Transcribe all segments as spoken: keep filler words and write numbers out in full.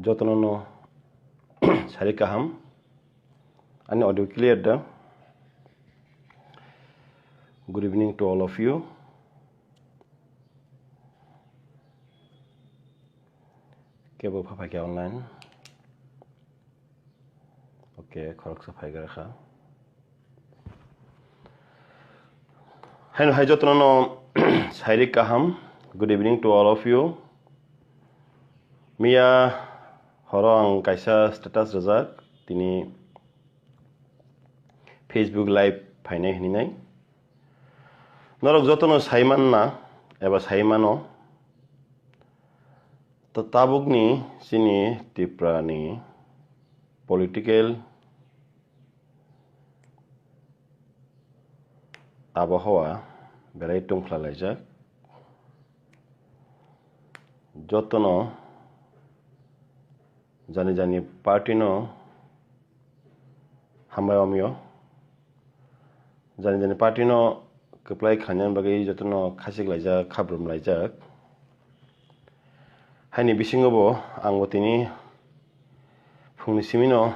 Jotono no sari kaham. Ani audio clear da? Good evening to all of you. Kebo pha phaikha online. Okay, khoroksa phaigra kha. Haino hai jotono no sari kaham. Good evening to all of you. Miya horo ang kaisa status rwjak, tini Facebook live phainai hinwi nai. Norok jotono saimanna eba saimano, ta-, tabukni chini Tripurani political abohawa belai tungphla laijak. Jotono jani jani party no hambai omyo. Jani jani party no kwplai khlaina bagwi jotono khachik laijak, khabrum laijak. Haini bisingo bo ang bo tini phungni simi no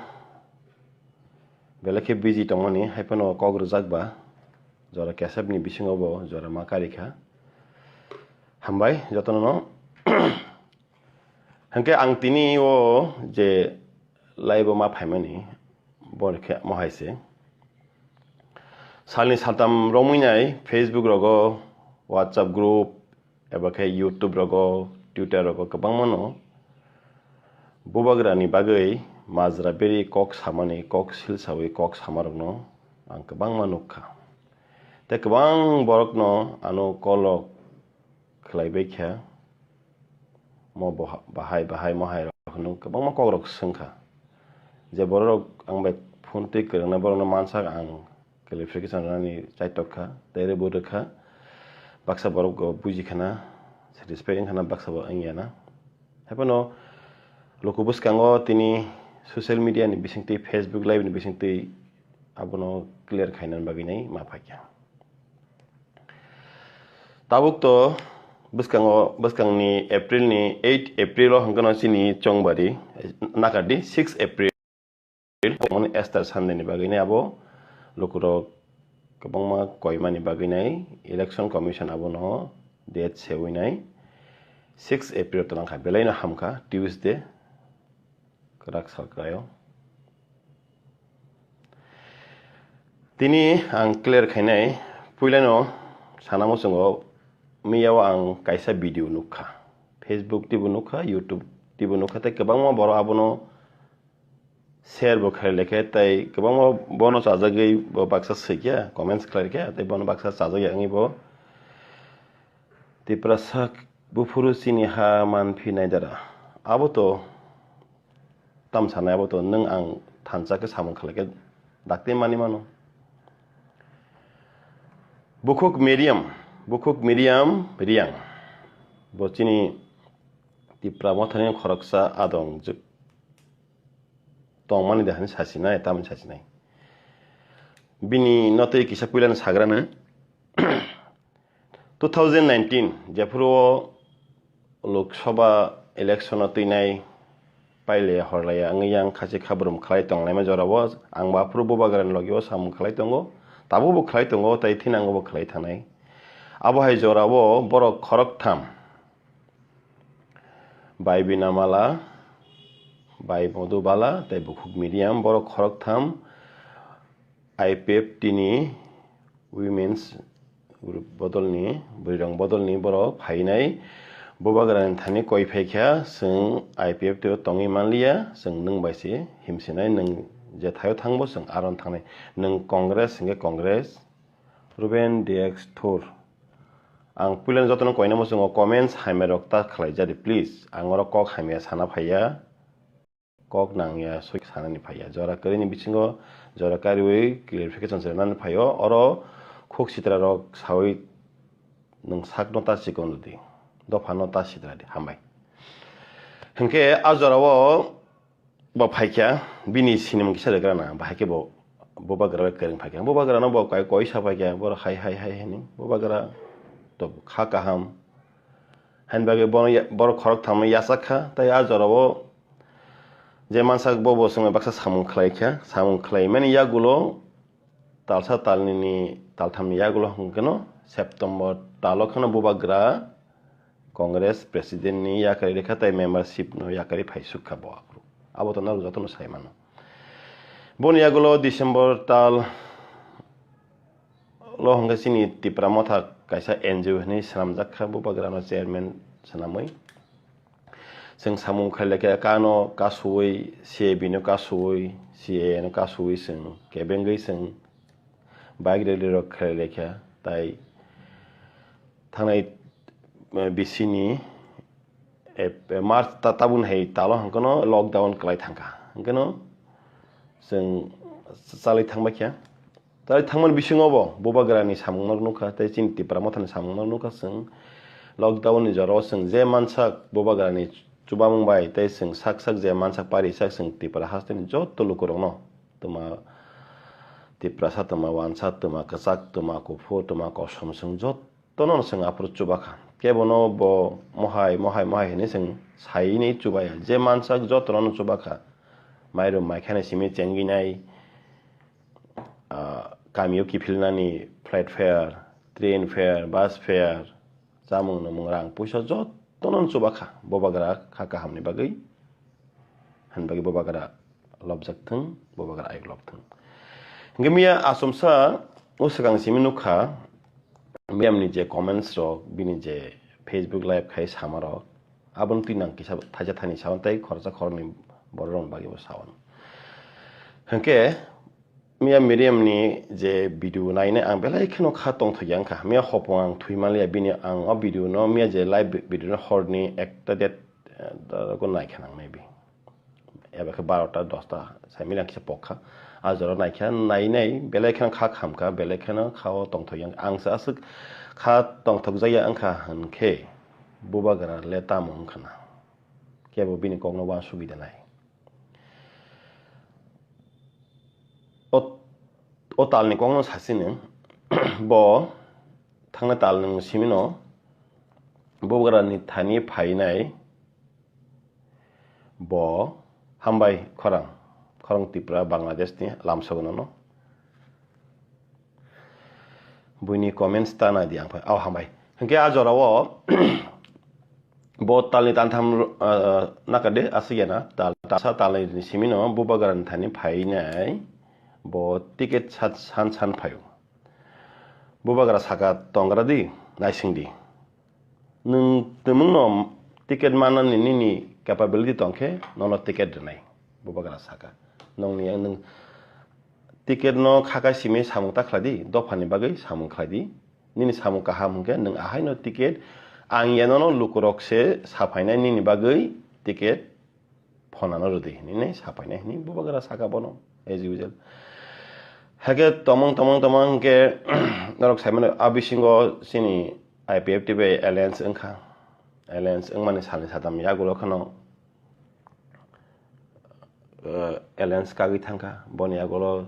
belai khe busy tongmani, hai phano kok rwjak ba jora kesep ni bisingo bo jora ma kari kha. Hambai jotono no. Hwnkhe ang tini o je live o ma phaimani, bo khe mo hai se. Salni saltam romwi nai Facebook rogo, WhatsApp group, eba khe YouTube rogo, Twitter rogo kwbangma no bubagrani bagwi majra beri kok samani, kok sil sawi kok samarokno ang kwbangma nukha. Tei kwbang borokno ano kolok khlaibai kha. Mo boha-, bahai, bahai, mohai rok hwnwi kwbangma kokrok swngkha. Je borok ang bai phone twi kwrwngna borokno mansak ang clarification rwnani chaitok kha, tei rwbo rwkha. Baksa borok bo buji khana, satisfy wng khana, baksa bo wng ya na. Hai phano luku bwskango tini social media ni bisingtwi, Facebook live ni bisingtwi abono clear khainani bagwi nai ma phaikha. Tabuk to bwskango, bwskangni April ni eight April o hwnkhe no chini chongbari, nakardi six April, Easter Sunday ni bagwi nai abo lukurok kwbangma koimani bagwi nai Election Commission abono date sewi nai six April to nangkha, belai no hamkha Tuesday. Kwrak sal kwraio. Tini ang clear khainai, puilano sana muchungo miyao ang kaisa video nukha. Facebook tibo nukha, YouTube tibo nukha, tei kwbangma borok abono share bo khlai lekhe, tei kwbangma bono chajagwi bo baksa swikya, comments khlai khe, tei bono baksa chajagwi wngwi bo Tiprasa buphuru chini ha manphi naidara. Abo to tam sanai, abo to nwng ang thansa khe samung khlai khe dakti mani mano. Bukhuk Miriam, Bukhuk Miriam Riang. Bo chini Tipra mothani khoroksa adong juk tongmani de hani sasinai, tamni sasinai. Bini notwi kisa puilani sagrano. Two thousand nineteen jephuru o Lok Sabha election o twinai pailaya horlaya wngwi yang khachi khabrum khlai tonglaima jorao ang bo aphuru bubagrani logio samung khlai tongo, tabukbo khlai tongo tei thinangobo khlai thangnai. Abo hai jorao borok khoroktham, Bai Binamala, Bai Modubala tei Bukhuk Miriam borok khoroktham I P F T ni women's group bodolni, bwrwirok bodolni borok phainai. Bubagrani thani koi phaikha, chwng I P F T o tongwi manliya, chwng nwng bai se himsinai, nwng je thaio thangbo chwng aron thangnai. Nwng Congress hwnkhe Congress, Ruben D X Thur. Ang puilano jotono koina muchungo comments hamya rok ta khlai jadi please. Ang oro kok hamya sana phaiya. Kok nangya soi sanani phaiya. Jora kwrwini bisingo jora kariwi clarification se rwnani phaio. Oro khuk sitra rok sawi nwng sakno ta chikon rwdi. Dophano ta sitra di. Hambai. Hwnkhe a jorao bo phaikha, bini sinimung kisa rwgrana, bahai khe bo bubagra bai kwrwng phaikha. Bubagrano bo kai koi sa phaikha, borok hai hai hai hini. Bubagra to kha kaham. Haini bagwi bono ya-, borok khorok thamno yachak kha, tei a jorao Je mansak bo bo chwngno baksa samung khlai kha, samung khlaimani yagulo talsa talnini talthamni yagulo hwnkhe no September talo kheno bubagra Congress president ni yakarwi rwkha tei membership no yakarwi phai sukha bo aphuru. Abo to norok jotono sai mano. Boni yagulo December tal lo hwnkhe chini Tipra Motha kaisa N G O hinwi swnamjak kha, bubagrano chairman swnamwi. Chwng samung khailai khe kano kasuwi, C A B no kasuwi, C A A no kasuwi chwng kebengwi chwng bike rally rok khailai kha. Tai thangnai, eh, bisini, eh, March ta-, tabun hai talo hwnkhe no lockdown kwlai thangkha. Hwnkhe no chwng chalai thangbai kha. Tai thangmani bisingo bo bubagrani samungno nukha, tei chini Tipra Mothani samungno nukha chwng. Lockdown ni jorao chwng je mansak bubagrani chubamung bai, tei chwng sak sak je mansak pari sak chwng Tipra hasteni joto lukurokno, twma Tiprasa, twma wansa, twma kwchak, twma kuphur, twma kosom, chwng jotono chwng aphuru chubakha. Kebono bo mohai, mohai, mohai hinwi chwng saini chubaya. Je mansak jotono chubakha. Mairum maikhani simi chengginai, ah, kamio kiphilnani flight fare, train fare, bus fare, chamung nwmung rang puisa jotono chubakha, bubagra kha kahamni bagwi, hani bagwi bubagra lobjak thung, bubagra ayuk lobthung. Hwnkhe miya achomsa o swkang simi nukha, miyamni je comments rok, bini je Facebook live khai samarok, aboni twi nang kisa thaisa thani sawan tei khoroksa khoroknwi bororokni bagwi bo sawan. Hwnkhe, Miya Miriamni je video nainai ang belai kheno kha tongthokya wngkha. Miya hopong ang thwi manliya bini, ang o video no miya je live vi-, video no horni ekta det, eh, da-, ko naikha nang maybe. Eba khe barota dosta sai mili ang kisa pokha. A jora naikha, nainai belai kheno kha khamkha, belai kheno kha o tongthokya wngkha. Ang se aswk kha tongthokjakya wngkha hwnkhe bubagra le tamo wngkha na. Kebo bini kokno uansugwi da nai. O, o talni kokno sasini, bo thangna talni simino bubagrani thani phainai bo hambai khorang, khorang Tripura Bangladesh ni lamsogo nono. Buini comments ta nai di ang phai. Au hambai. Hwnkhe a jorao bo talni tantham, ah, nakade aswk yana, tal, talsa talni simino bubagrani thani phainai bo ticket sat san san phaio. Bubagra saka tongra di, naising di. Nwng twmwngno ticket manani nini capability tongkhe nono ticket rwnai, bubagra saka. Nongni ang nwng ticket no khaka simi samung ta khlai di, dophani bagwi samung khlai di. Nini samung kaham hwnkhe nwng ahaino ticket, ang yanono lukurok se saphainai nini bagwi ticket phonano rwdi hinwi sapainai hinwi bubagra saka bono, as usual. Hakhe tomong, tomong, tomong hwnkhe norok saimano a bisingo chini I P F T bai alliance wngkha. Alliance wngmani salni satam yagulo kheno, eh, alliance kagwi thangkha. Boni yagulo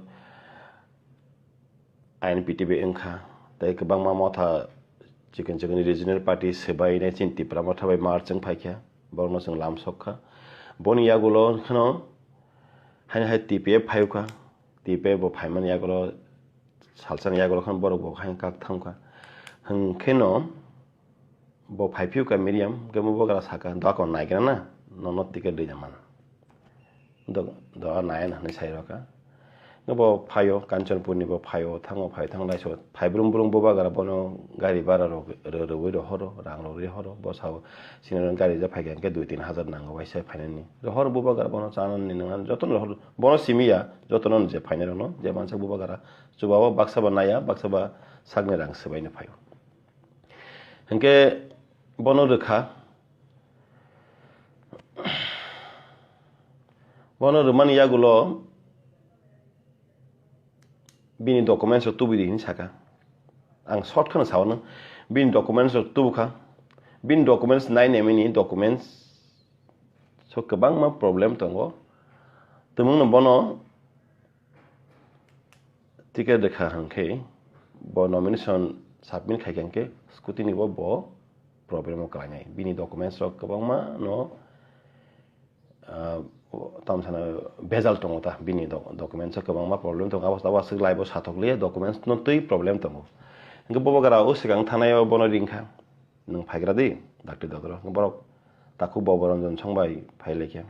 I N P T bai wngkha. Tei kwbangma motha chikon chikon regional party swbainai chini Tipra motha bai merge wng phaikha. Borokno chwng lamsok kha. Boni yagulo kheno haino hai T P F phaiwkha. T P F bo phaimani yagulo salsani yagulo kheno borok bo haino kak thangkha. Hwnkhe no bo phai phiyok ka Miriam, hwnkhe bubagra saka, "Doa kon nai kena na, nono ticket rwina man." Do-, doa nai na hinwi sai rwkha. Hwnkhe bo phaio, Kanchanpur ni bo phaio, thango phai thang lai so, phai brum brum bubagra bono gari bara rok rw-, rwui rohoro, rang rok rihoro, bo sao, "Sini gari ja phaikha hwnkhe dui tin hajar nango waisa phainani." Rohor bubagra bono chanani nwngnani jotono rohor, bono simi ya, jotono je phainai rokno, je mansa bubagra, chuba o baksa ba naya, baksa ba sakni rang swbaino phaio. Hwnkhe bono rwkha, bono rwmani yagulo bini documents rok tubui di hinwi saka. Ang short kheno sao no, bini documents rok tubukha, bini documents nai naimani documents so kwbangma problem tongo, twmwngno bono ticket rwkha hwnkhe, bo nomination submit khaikha hwnkhe scrutiny bo, bo problem o kwlainai. Bini documents rok kwbangma no, ah, Tamo sana bejal tongo ta, bini doc-, documents o kwbangma problem tongo, abo, abo aswk live o sathok liya, documents no twi problem tongo. Hwnkhe Bubagra o swkang thanai o bono ringkha, "Nwng phaigra di, Doctor Dodro." Hwnkhe borok takhuk Boboranjan song bai phai laikha.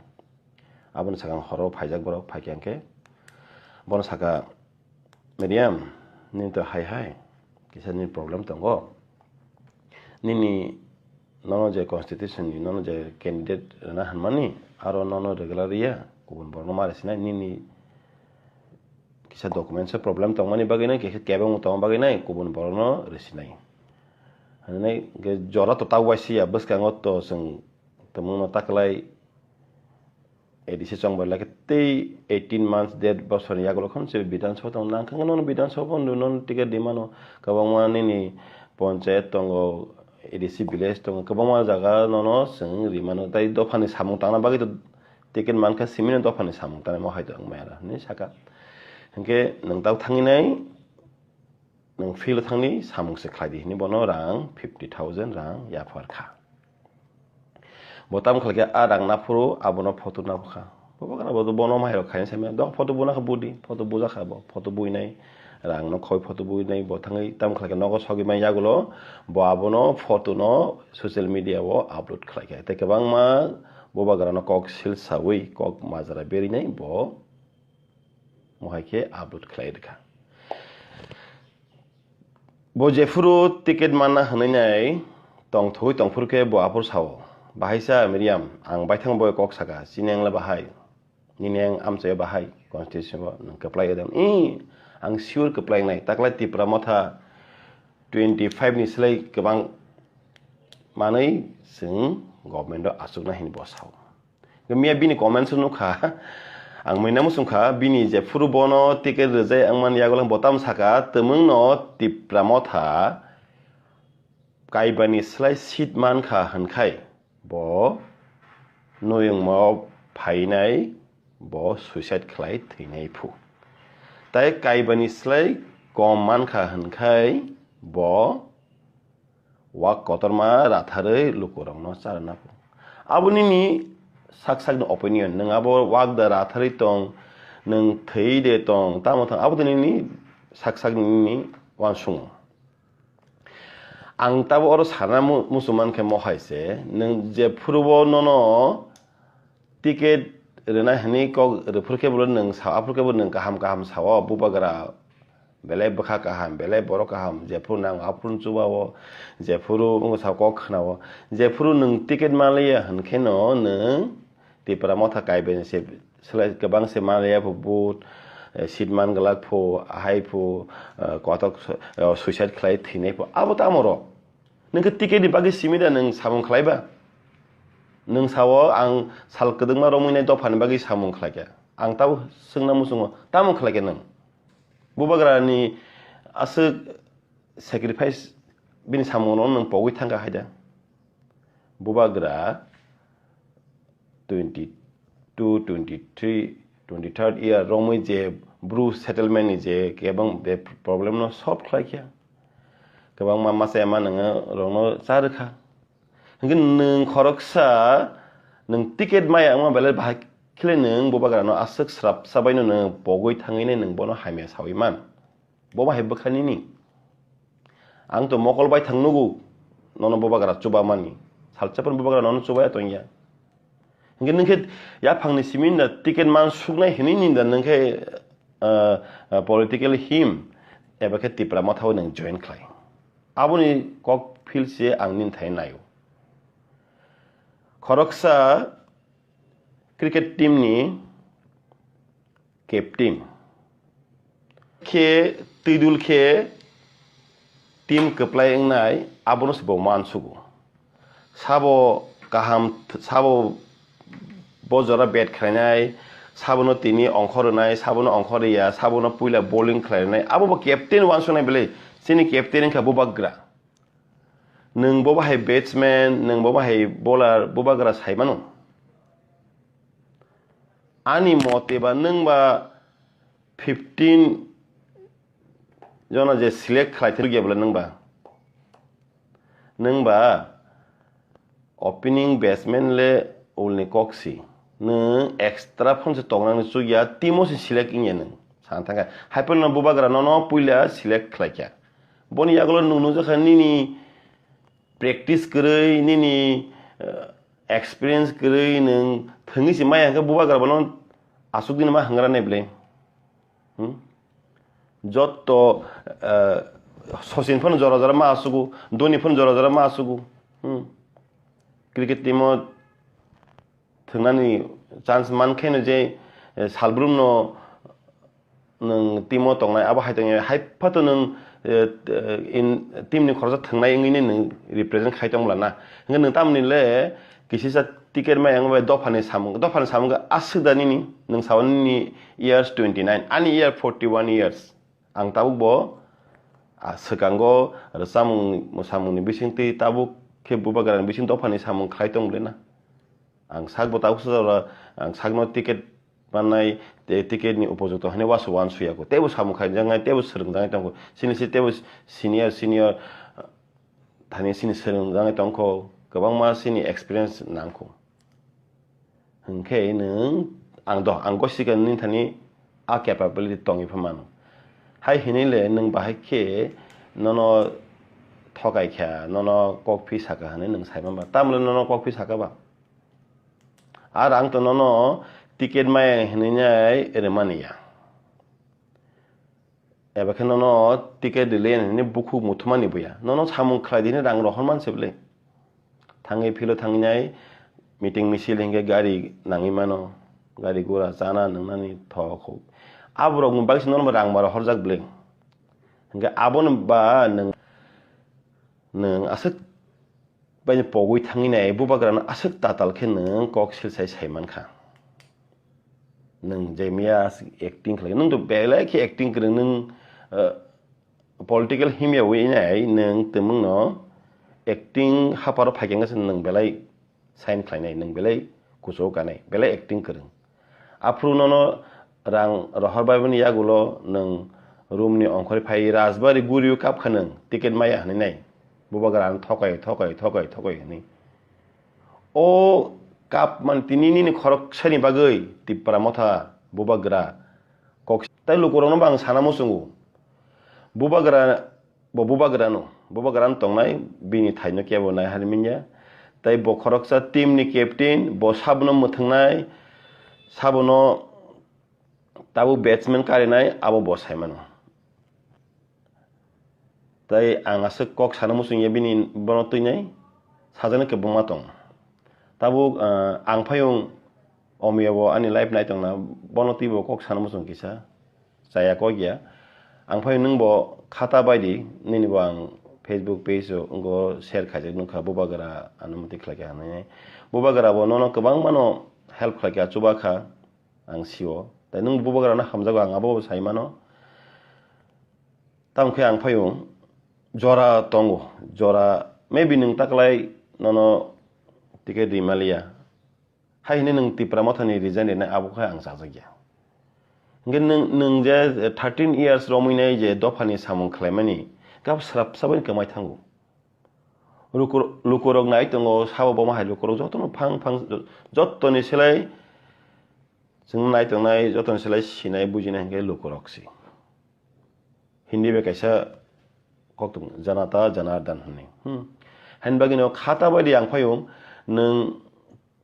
Aboni swkang horo phaijak borok, phaikha hwnkhe bono saka, "Miriam, nini to hai hai kisa nini problem tongo. Nini nono je constitution ni nono je candidate rwna hwnmani, aro nono regular ya, kubun borokno ma rwsinai, nini kisa documents o problem tongmani bagwi nai, kisa kebengma tongma bagwi nai, kubun borokno rwsinai." Hwnwi hwnkhe jora to ta waisi ya, bwskango to chwng tongmungno ta kwlai A D C chongbai lai khe tei eighteen months, der bosorni yagulo khon se Bidhan Sabha tong nang khe nono Bidhan Sabha no nono ticket rimano, kwbangma nini ponchayat tongo, A D C village tongo, kwbangma jaga nono chwng rimano, tai dophani samung tangna bagwi to ticket mankha, simi no dophani samung tanai mo hai to wng maya hinwi saka. Hinkhe nwng tao thangwi nai, nwng field o thangni samung se khlai di hinwi bono rang fifty thousand rang yaphar kha. Bo tamo khlai khe a rang naphuru abono photo naphukha. Bo bagra bo bono mairok khaina saimaya, "Dok photo buna kha budi, photo buja kha bo, photo buinai." Rang no khoi photo buinai, bo thangwi tamo khlai khe nogo sogwi man yagulo, bo abono photo no social media o upload khlai kha. Tei kwbangma bo bagra no kok sil sawi kok majra berinai bo mohai khe upload khlai rwkha. Bo jephuru ticket manna hwnwi nai tongthogwi tongphuru khe bo aphuru sao, "Bahaisa Miriam, ang baithang bai kok saka, chini ang le bahai, nini ang amchaio bahai, constitution bo nwng kwplai edem." "Ih, ang sure kwplai wngnai, taklai Tipra Motha twenty five ni slai kwbang manwi chwng government o achukna," hinwi bo sao. Miya bini comments nukha, ang muina muchungkha, bini jephuru bono ticket rwjai wngmani yagulang bo tamo saka, "Twmwngno Tipra Motha kaibani slai seat mankha hwnkhai bo noyungmao phainai, bo suicide khlai thwinai phu. Tai kaibani slai kom mankha hwnkhai bo wak kotorma ratharwi lukurokno charwna phu." Abo nini sak sakni opinion, nwng abo wak da ratharwi tong, nwng thwi de tong, tamo thang, abo de nini sak sakni nini uansungo. Ang tabo oro sana mu-, muchung mankhe mohai se, nwng jephurubo nono ticket rwna hwnwi kok rwphuru khe bo nwng sa, aphuru khe bo nwng kaham kaham sao, bubagra belai bwkha kaham, belai borok kaham, jephuru nango aphuru chuba-o, jephuru wngkha sao kok khna-o, jephuru nwng ticket manliya hwnkheno nwng Tipra Motha kaiben se slai kwbang se manliya pho vote, eh, seat man glak pho, ahai pho, eh, kotok, eh, suicide khlai thwinai pho, abo tamo rok. Nwng khe ticket ni bagwi simi da nwng samung khlai ba? Nwng sao ang sal kwdwkma romwi nai dopha ni bagwi samung khlai kha. Ang tabo swngna muchungo, tamo khlai kha nwng? Bubagra ni aswk sacrifice bini samung no nwng pogwi thang kha hai da? Bubagra twenty two, twenty three, twenty third year romwi je Bru settlement ni je kebang be problem no solve khlai kha. Kwbangma masa ema nwngo rokno cha rwkha. Hwnkhe nwng khoroksa nwng ticket maya wngma belai bahai khe nwng bubagra no aswk srap sabai no nwng pogwi thangwi nai nwng bono hamya sawi man. Bo bahai bwkha nini. Ang to mokol bai thang nugo, nono bubagra chuba mani. Salsa phan bubagra nono chubaya tongya. Hingke nwng khe yaphangni simi da ticket man suknai hinwi ni da nwng khe, ah, ah, political him eba khe Tipra Motha o nwng join khlai. Aboni kok phil se ang nini thai naio. Khoroksa cricket team ni captain khe twidul khe team kwplai wngnai, abono se bo mansugo. Sabo kaham, sabo bo jora bat khlainai, sabono tini ongkhor rwnai, sabono ongkhor rwya, sabono puila bowling khlai rwnai, abo bo captain uansuknai belai. Chini captain wngkha Bubagra. Nwng bo bahai batsman, nwng bo bahai bowler, Bubagra sai mano. Ani mote ba nwng ba fifteen jona je select khlai thwk ya bwle nwng ba. Nwng ba opening batsman le ulni kok si. Nwng extra phone se tongnani chukya, team o se select wngya nwng. Sana thangkha. Hai phano Bubagra nono puila select khlaikha. Boni yagulo nwng nukjakha nini practice kwrwi, nini, eh, experience kwrwi nwng thwngwi se maya hwnkhe Bubagra bono aswk dini ma hwngra nai bwle. Hmm? Jotto, eh, Sachin phano jora jora ma aswgo, Dhoni phano jora jora ma aswgo. Hmm. Cricket team o thwngnani chance man khe no je, eh, salbrum no nwng team o tongnai, abo hai tongya, hai phato nwng, eh, in team ni khoroksa thwngnai wngwi nwng represent khai tong bwla na. Hwnkhe nwng tamni le kisisa ticket mai wngwi bai dophani samung, dophani samung khe aswk da nini, nwng sao nini years twenty nine, ani year forty one years. Ang tabuk bo, ah, swkango rwchapmung mwsamungni bisingtwi tabuk khe Bubagrani bising dophani samung khlai tong bwle na. Ang sakbo tabuk swjak ora, ang sakno ticket mannai, te ticket ni upojukto hwnwi uansuk uansuk ya kho. Teibo samung khlaijaknai, teibo swrwngjaknai tongkho. Chini se teibo senior, senior, ah, thani chini swrwngjaknai tongkho. Kwbangma chini experience nangkho. Hwnkhe nwng, ang do, ang gosika nini thani a capability tongwi pha mano. Hai hinwi le nwng bahai khe nono thokai kha, nono kokphi saka hwnwi nwng sai manba. Tamle nono kokphi saka ba? Ar ang to nono ticket maya hinwi nai rwmani ya. Eba khe nono ticket rwle hinwi bukhuk muthumani buya. Nono samung khlai di hinwi rang rohor man se bwle. Thangwi philo thangnai meeting misil hinkhe gari nangwi mano. Gari gura chana nwngnani thok huk. Aborok ni bagwi se nono rang ma rohorjak bwle. Hinkhe aboni ba nwng, nwng aswk baini pogwi thangwi nai, Bubagrano aswk tatal khe nwng kok silsai sai mankha. Nwng je miya acting khlai, nwng to belai khe acting kwrwng, nwng, eh, political himya wi nai, nwng twmwngno acting haparo phaikhe wngkha se nwng belai sign khlainai, nwng belai kuchuk kanai, belai acting kwrwng. Aphuru nono rang rohor bai bini yagulo nwng room ni ongkhorwi phai Rajbari gurio kap kha nwng ticket maya hwnwi nai. Bubagra ang thokai, thokai, thokai, thokai hwnwi. O kap man tini nini khoroksani bagwi Tipra Motha Bubagra kok tai lukurokno bo ang sana muchungo. Bubagra Bo bubagrano, bubagrano tongnai, bini thaino kebo nai hari minya. Tai bo khoroksa team ni captain, bo sabono mwthwngnai, sabono tabuk batsman karinai, abo bo sai mano. Tai ang aswk kok sana muchungya bini bono twinai, sajani kwbangma tong. Tabuk, ah, ang phayung omiya bo ani live nai tongna, bono twibo kok sana muchung kisa. Chaya kok ya. Ang phai nwng bo khata bai di, nini bo ang Facebook page o wngkha share khaijak nukha, bubagra ano mwtwi khlai kha hinwi. Bubagra bo nono kwbangma no help khlai kha, chuba kha, ang sio. Tai nwng bubagra no hamjago, ang abo bo sai mano. Tamo khe ang phai o jora tongo, jora maybe nwng taklai nono ticket ri maliya. Hai hwnwi nwng Tipra Mothani resign rinai abo khe ang chajak ya. Hwnkhe nwng, nwng je thirteen years romwi nai je dophani samung khlaimani, khe abo swrapsa bai kwmai thango. Luku-, lukurok nai tongo, sabo bomo hai lukurok jotono phang phang, jotoni selai chwng nai tongnai, jotoni selai sinai bujinai hwnkhe lukurok se. Hindi bai kaisa kok tongo, Janata Janardan hwnwi. Hmm. Haini bagwino khata bai di ang phai o, nwng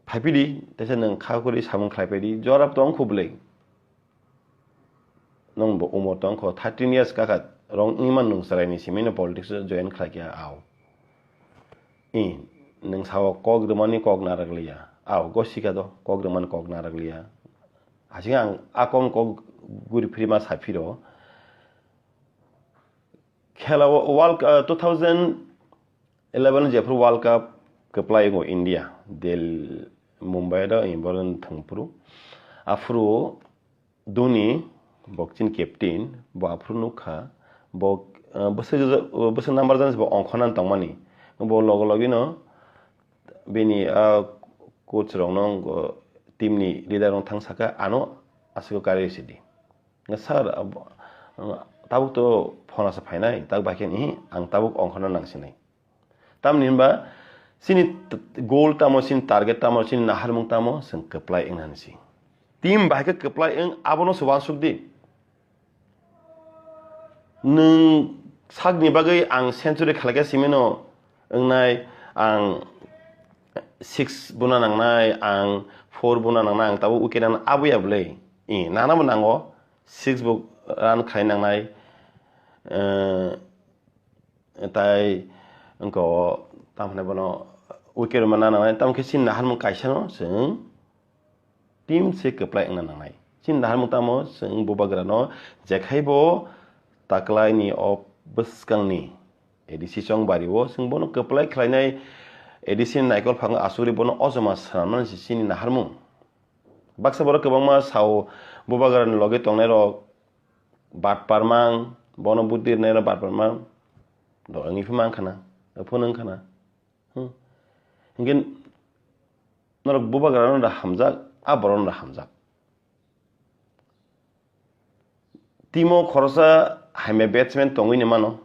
phaiphidi, teisa nwng kha kwrwi samung khlai phaidi, jorab tong kho bwlwi. Nwng bo umor tong kho, thirteen years kakha rong wngwi man nwng chwraini simi no politics o join khlai kha ao. I, nwng sao kok rwmani kok narak liya. Ao, go sikha do, kok rwmani kok narak liya. Asing ang a kok kok guri phirima sa phiro. Khela wo-, World, uh, two thousand eleven jephru World Cup kwplai wngo India, Del-, Mumbai do, i borok thwngphuru. Aphuru Dhoni, bo chini captain, bo aphuru nukha, bo, uh, bwswk, bwswk number jani bo ongkhorna tongmani. Bo logo logino bini, uh, coach rokno, uh, team ni leader rok thang saka, ano aswk kariui sidi. Nga sir, abo, tabuk to phone asa phainai, tak bai khe ni, ang tabuk ongkhorna nang sinai. Tamni hinba Chini t-, goal tamo, chini target tamo, chini naharmung tamo, chwng kwplai wngna hinwi si. Team bahai khe kwplai wng, abono se uansuk di. Nwng sakni bagwi ang century khlaikha simino wngnai, ang six buna nangnai, ang four buna nangnai, ang tabuk wicket ano aboya bwlwi. I, nanabo nango, six bo run khlai nangnai, eh, tai wngkha o, tamo hinai bono wicket rwma nangnai, tamo khe chini naharmung kaisano chwng team se kwplai wngna nangnai. Chini naharmung tamo chwng bubagrano jekhaibo taklaini o bwskangni A D C chongbario chwng bono kwplai khlainai, A D C ni naikolphang asugri bono ojoma swnamnani se chini naharmung. Baksa borok kwbangma sao bubagrani loge tongnairok batpar mang, bono buddhi rwnairok batpar mang, do wngwi phi mang khana, phone wng khana. Hmm. Hinkhe norok bubagrano da hamjak, a borokno da hamjak. Timo khoroksa hamya batsman tongwi ni mano,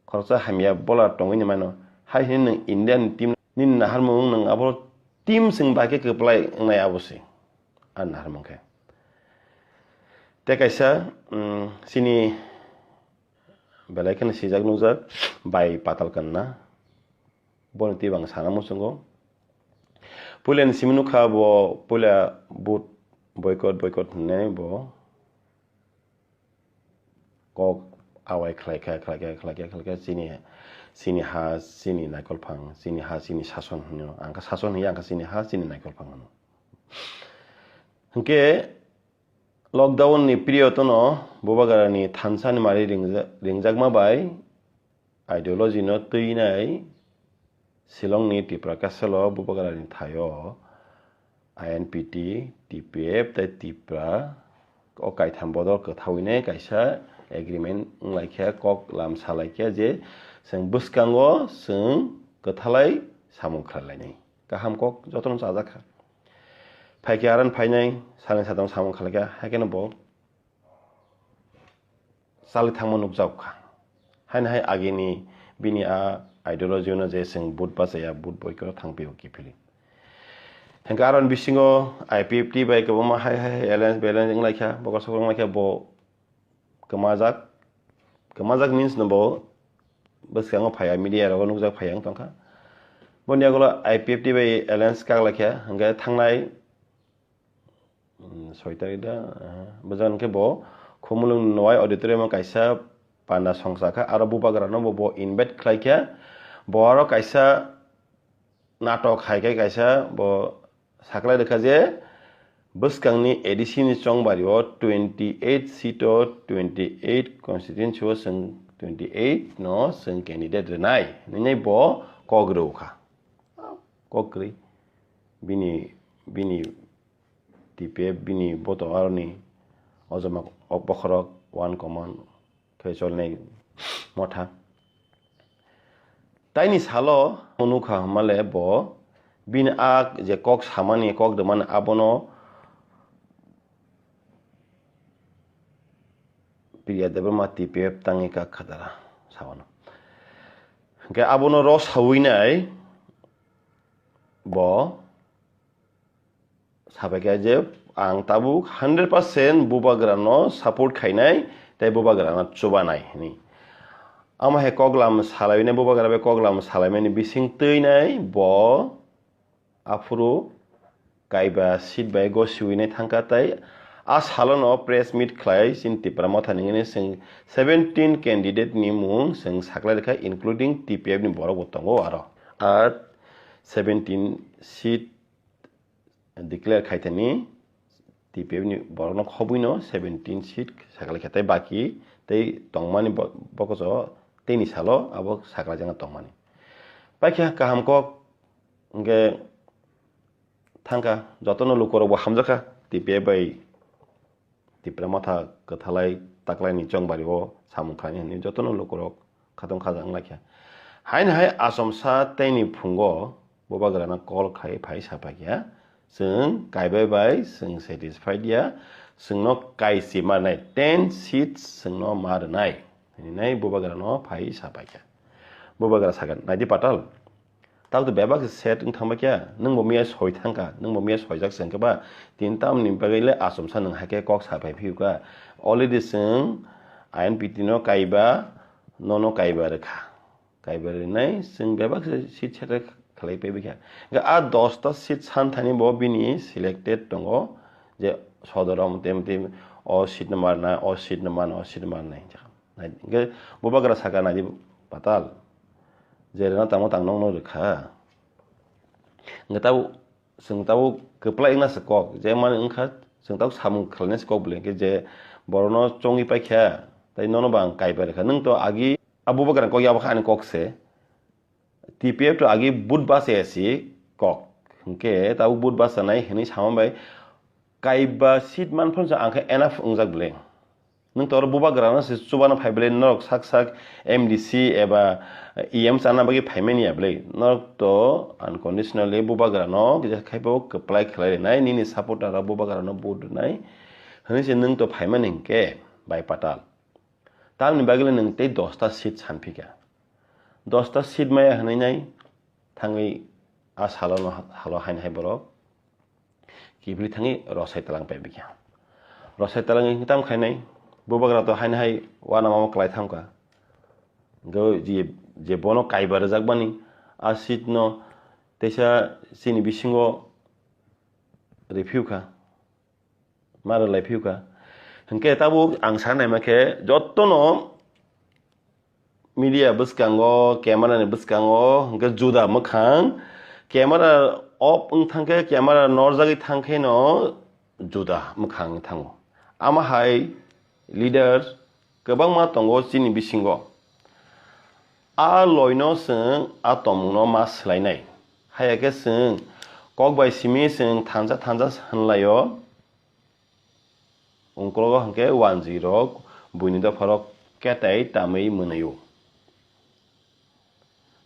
khoroksa hamya bowler tongwi ni mano, hai hwnwi nwng Indian team nini naharmung nwng abo team chwng bai khe kwplai wngnai abo se a naharmung khe. Tei kaisa, mm, chini belai kheno sijak nukjak bai Patal Kanna. Boni twi bo ang sana muchungo. Puila ni simi nukha bo, puila vote boycott, boycott hinwi bo kok awai khlaikha, khlaikha, khlaikha, khlaikha, chini, chini ha, chini naikolphang, chini ha, chini sason hino. Ang kha sason hiya, ang kha chini ha, chini naikolphang hino. Hinkhe lockdown ni period no bubagrani thansa ni mari ringja-, ringjakma bai ideology no twinai Shillong ni Tipra Castle o bubagrani thaio I N P T, T P F tei Tipra o kaitham bodol kwthawinai kaisa agreement wnglaikha, kok lam salaikha je chwng bwskango chwng kwthalai samung khlailainai. Kaham kok jotono chajakha. Phaikhe aran phainai, salni satung samung khlaikha, haikhe no bo chali thangma nukjago kha. Haino hai agini bini a ideology no je chwng vote bachaya, vote boycott thangpio kiphilwi. Hinkhe aron bisingo I P F T bai kwbangma hai hai alliance balance wnglaikha, bokhorok sokhorok wnglaikha, bo kwmajak. Kwmajak means no bo bwskango phaiya, media rogo nukjak phaiya wng tongkha. Boni yagulo I P F T bai alliance kaklaikha, hinkhe thangnai Hmm, soi tarik da, ah, bwjang khe bo Khumulwng Nowai auditorium o kaisa panda songcha kha, aro bubagra no bo, bo invite khlai kha, bo aro kaisa natok hai khe kaisa bo saklai rwkha je bwskangni A D C ni chongbari o twenty eight seat o twenty eight constituency o chwng twenty eight no chwng candidate rwnai hinwi bo kok rw kha, kok kwrwi bini, bini T P F bini boto aroni ojoma ok bokhorok one common khe cholnai motha. Taini salo nukha hwnmale bo bini a je kok samani, kok rwmani abono Priya Debbarma T P F tangwi kak khatara sawano. Hwnkhe abono rw sawi nai bo sabaikha je ang tabuk hundred percent bubagrano support khainai tei bubagrano chubanai hwnwi. Amo hai koklam salainai, bubagra bai koklam salaimani bising twinai bo aphuru kaiba seat bai gosiwinai thangkha tei a salono press meet khlai chini Tipra Motha ni hwnwi chwng seventeen candidate ni mung chwng saklai rwkha, including T P F ni borok bo tongo aro. A seventeen seat declare khaithani T P F ni borokno khobwino seventeen seat saklaikha tei baki tei tongmani bo-, bokoso teini salo abo saklaijakna tongmani. Paikha kaham kok hwnkhe thangkha jotono lukorokbo hamjakha T P F bai Tipra Motha kwthalai taklaini chongbari o samung khlaini hwnwi jotono lukurok khatong khaja wnglaikha. Haino hai achomsa teini phungo bubagrano call khai phai sapaikha, "Chwng kaibai bai chwng satisfied ya, chwngno kaisi manai ten seats chwngno ma rwnai," hwnwi bubagrano phai sapaikha. Bubagra sakha, "Naidi Patal, Tabo to bebak se set wng thangba kya, nwng bo miya soi thangkha, nwng bo miya soijak se hwnkhe ba, tin tamni bagwi le achomsa nwng hai khe kok sa phai phiyokha. Already chwng I N P T no kaiba, nono kaiba rwkha. Kaiba rwnai chwng bebak se seat set khlai paibai kha. Hwnkhe a dosta seat san thani bo bini selected tongo je sodoro mte mte o seat no marna, o seat no marna, o seat no marna hinwi. Nai, hwnkhe bubagra saka naidi patal. Je rwna tangma tang nokno rwkha. Hwnkhe tabuk, chwng tabuk kwplai wngna se kok. Je mani wngkha, chwng tabuk samung khlaina se kok bwlwi. Hwnkhe je borokno chongwi paikha, tei nono bo ang kaiba rwkha. Nwng to agi a bubagra kok yabo kha ani kok se. T P F to agi vote bachaya si kok. Hwnkhe tabuk vote bachanai hinwi sama bai kaiba seat manphano se ang khe enough wngjak bwlwi. Nwng to oro bubagrano se chubana phai bwlwi norok sak sak M D C eba E M chana bagwi phaimani ya bwlwi. Norok to unconditionally bubagrano kisa khai bo kwplai khlai rwnai, nini supporter rok bubagrano vote rwnai hinwi se nwng to phaimani hinkhe bai patal. Tamni bagwi le nwng tei dosta seat sanphikha. Dosta seat maya hwnwi nai thangwi a salo no, halo haino hai borok kibri thangwi rosai talang paibikha. Rosai talang wngkhe tam khainai bubagra to haino hai uanama o kwlai thangkha. Hwnkhe je, je bono kaiba rwjakmani a seat no teisa chini bisingo riphiukha. Ma rwlai phiyokha. Hwnkhe tabuk ang sa naima khe jotono media bwskango, camera ni bwskango hwnkhe juda mwkhang. Camera off wng thangkhe, camera norjagwi thangkhe no juda mwkhang thango. Ama hai leader kwbangma tongo chini bisingo. A loino chwng a tongmungno ma swlainai. Haiya khe chwng kok bai simi chwng thansa thansa hwnlaio. Ungkologo hwnkhe wanjwi rok buini dopha rok ketai tamwi mwnwio.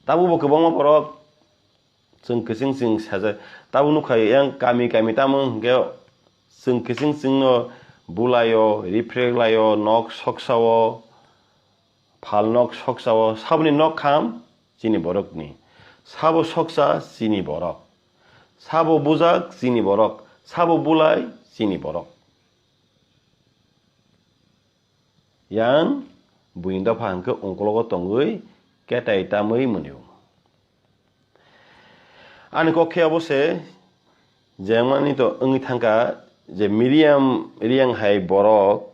Tabukbo kwbangma borok chwng kwchwng chwng sajak. Tabuk nukha yang kami kami tamo hwnkhe chwng kwchwng chwngno bulaio, riphrek laio, nok soksao, phalnok soksao, saboni nok kham chini borokni, sabo soksa chini borok, sabo bujak chini borok, sabo bulai chini borok. Yang buini dopha hwnkhe ungkologo tongwi ketai tamwi mwnio. Ani kok khe abo se, jemani to wngwi thangkha je medium riyang hai borok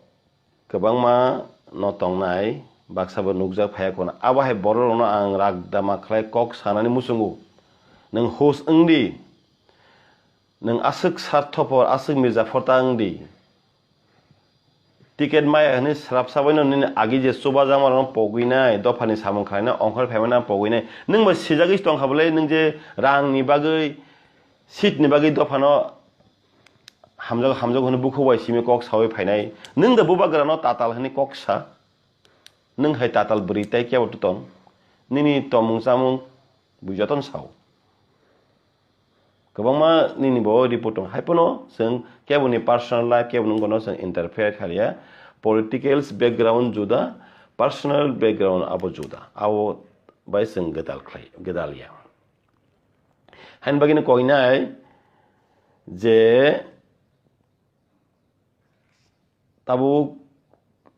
kwbangma no tongnai, baksa bo nukjak phaiya khuna. Abo hai borok rokno ang rak dama khlai kok sanani muchungo. Nwng hus wngdi, nwng aswk sarthopor, aswk mirzaphor ta wngdi. Ticket maya hwnwi srapsa baino nini agi je chubajakmarokno pogwinai, dophani samung khlainai, ongkhor phaimano pogwinai. Nwng bai sijagwi tongkha bwle, nwng je rangni bagwi, seatni bagwi dophano hamjago, hamjago hwnwi bukhuk bai simi kok saui phainai. Nwng da bubagrano tatal hwnwi kok sa. Nwng hai tatal bwrwi tei kebo tong? Nini tomung chamung bui jotono sao. Kwbangma nini bo report tong. Hai phano chwng keboni personal life, keboni wngkano chwng interfere khalia. Politicals background juda, personal background abo juda. Abo bai chwng gwdal khlai, gwdal ya. Haini bagwino koinai je tabuk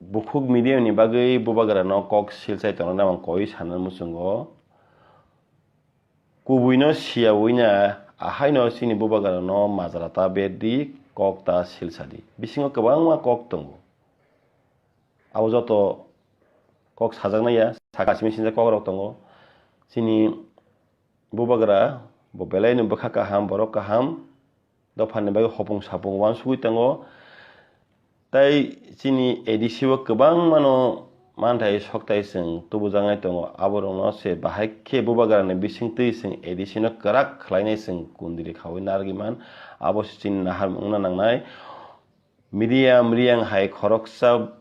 bukhuk media ni bagwi bubagrano kok silsai tongnani ang koi sana muchungo. Kubuino siyaui na ahaino chini bubagrano majra ta berdi, kok ta silsadi. Bisingo kwbangma kok tongo. Abo joto kok sajaknai ya, saka simi sinjak kok rok tongo. Chini bubagra bo belai no bwkha kaham, borok kaham, dophani bagwi hopung sapung uansugwi tongo. Tai chini A D C o kwbangmano manthai sokthai chwng tubujaknai tongo, aborokno se bahai khe bubagrani bisingtwi chwng A D C no kwrak khlainai chwng kundri khaui narwgwi man, abo se chini nahar wngna nangnai. Media mriyang hai khoroksa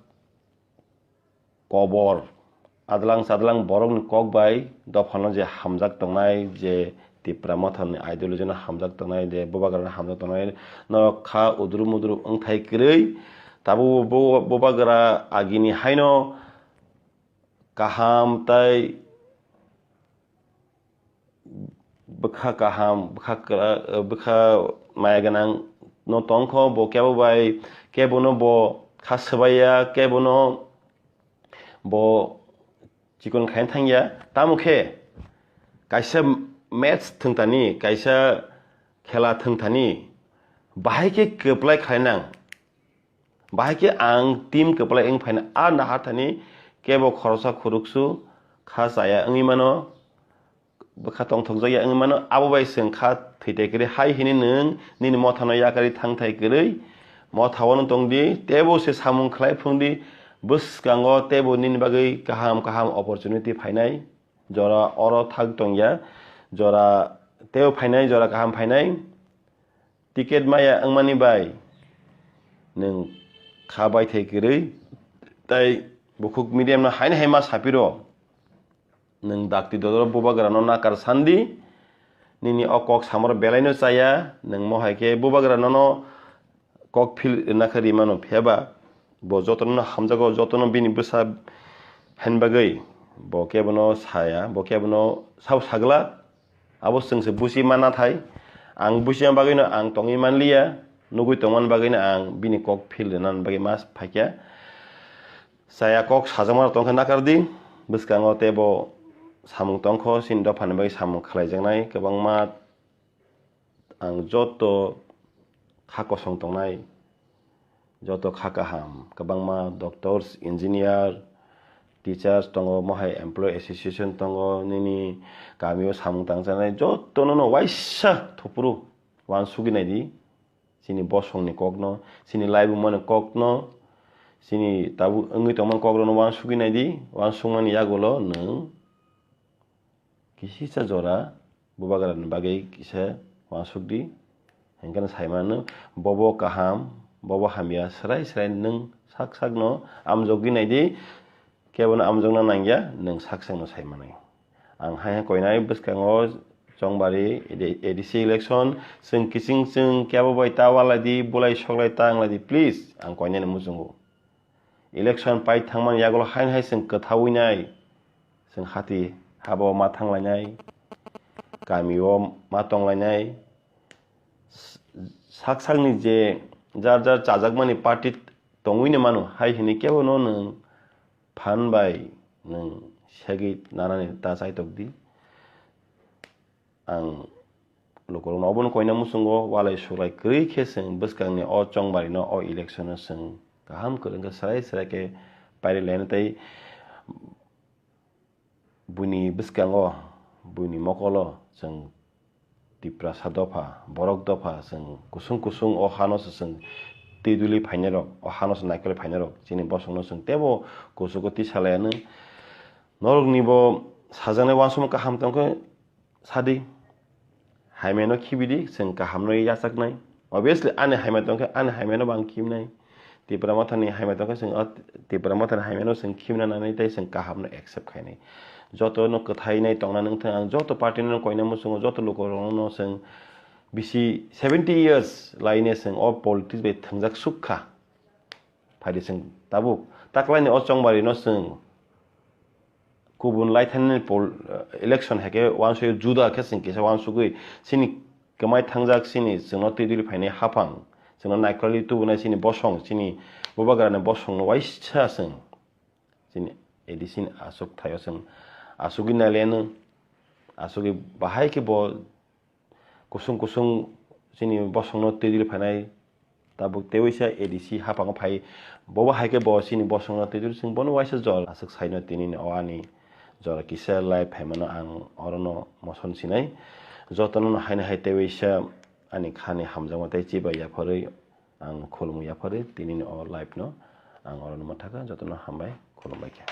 kobor adlang chadlang borokni kok bai dophano je hamjak tongnai, je Tipra Mothani ideology no hamjak tongnai, je bubagrano hamjak tongnai, norok kha udru mudru wngthai kwrwi. Tabuk bo bubagra agini haino kaham tai bwkha kaham, bwkha kwra-, bwkha maya gwnang no tongkho, bo kebo bai kebono bo kha swbaiya, kebono bo chikon khaina thangya. Tamo khe kaisa match thwngthani, kaisa khela thwngthani, bahai khe kwplai khlainang. Bahai khe ang team kwplai wng phaina a naharthani kebo khoroksa khoroksu kha chaya wngwi mano, bwkha tongthokjakya wngwi mano, abo bai chwng kha thwitai kwrwi hai hini nwng nini mothano yakarwi thangthai kwrwi mothao no tongdi, teibo se samung khlai phwrwngdi, bwskango teibo nini bagwi kaham kaham opportunity phainai, jora oro thak tongya, jora teibo phainai, jora kaham phainai. Ticket maya wngmani bai nwng kha baithai kwrwi tei bukhuk medium no haino hai ma sapiro, nwng dakti dodoro bubagrano nakar sandi, nini o kok samoro belaino chaya, nwng mo hai khe bubagrano no kok phil rwna khe rimano, phiyaba bo jotono hamjago, jotono bini bwsa haini bagwi bo kebono saya, bo kebono sao sagla. Abo chwngse buchi manna thai. Ang buchima bagwino ang tongwi manliya, nugwi tongmani bagwino ang bini kok phil rwnani bagwi ma phaikya. Chaya kok sajakma rok tongkha nakardi, bwskango teibo samung tongkho, chini dophani bagwi samung khlaijaknai kwbangma. Ang joto kha kosong tongnai, joto kha kaham, kwbangma doctors, engineer, teachers tongo, mohai employee association tongo, nini kamio samung tangchanai jotono no waisa thopuru uansugwi naidi, chini bosongni kokno, chini laibumani kokno, chini tabuk wngwi tongmani kokrokno uansugwi naidi, uansukmani yagulo nwng kisisa jora bubagrani bagwi kisa uansukdi. Hinkhe no saimano, bobo kaham, bobo hamya, swrai swrai nwng sak sakno amjokgwi naidi, kebono amjokna nangya, nwng sak sakno saimanai. Ang hai hai koinai bwskango Chongbari A D C election, chwng kiching chwng kebo bai ta walaidi, bulai soklai ta wnglaidi, please, ang koinani muchungo. Election pai thangmani yagulo haino hai chwng kwthaui nai, chwng hati habo ma thanglainai, kamio ma tonglainai, sak sakni je jar jar chajakmani party tongwino mano hai hini kebono nwng phan bai nwng segwi nanani ta chaitokdi. Ang lukurokno obono koina muchungo walai suklai kwrwi khe chwng bwskangni o Chongbarino o election-o chwng kaham kwrwng khe swrai swrai khe pairi laina tei buini bwskango, buini mokolo chwng Tiprasa dopha, borok dopha chwng kusung kusung o hano se chwng twi duli phainairok, o hano se naikolwi phainairok chini bosongno chwng teibo kuchugo tisa laianw. Norokni bo sajaknai uansukmung kaham tongkhe sadi, hamyano khibidi, chwng kahamno yachaknai. Obviously, ani hamya tongkhe, ani hamyano bo ang khibnai. Tipra Mothani hamya tongkhe, chwng o Tipra Mothani hamyano chwng khibna nanai tei chwng kahamno accept khainai. Jotono kwthainai tongna nangthang, ang joto party-no koina muchungo, joto lukurokno chwng bisi seventy years laine chwng o politics bai thwngjak sukha. Phaidi chwng tabuk taklaini o Chongbarino chwng kubun laithani pol-, election hai khe uansugwi juda khe chwng kisa uansugwi chini kwmai thangjak chini chwngno twi duli phainai haphang, chwngno naikolwi tubunai chini bosong, chini bubagrani bosongno waisa chwng chini A D C ni aswk thaio chwng asugwi nailaino, asugwi bahai khe bo kusung kusung chini bosongno twi duli phainai. Tabuk tei waisa A D C haphango phai, bobo hai khe bo chini bosongno twi duli, chwng bono waisa jol aswk saino, tinini o ani jora kisa live phaimano ang orono moson sinai. Jotono haino hai tei waisa ani khani hamjakma tei chibai yapharwi ang khulumwi yapharwi tinini o live no ang orono mathakha, jotono hambai, khulumbai khe.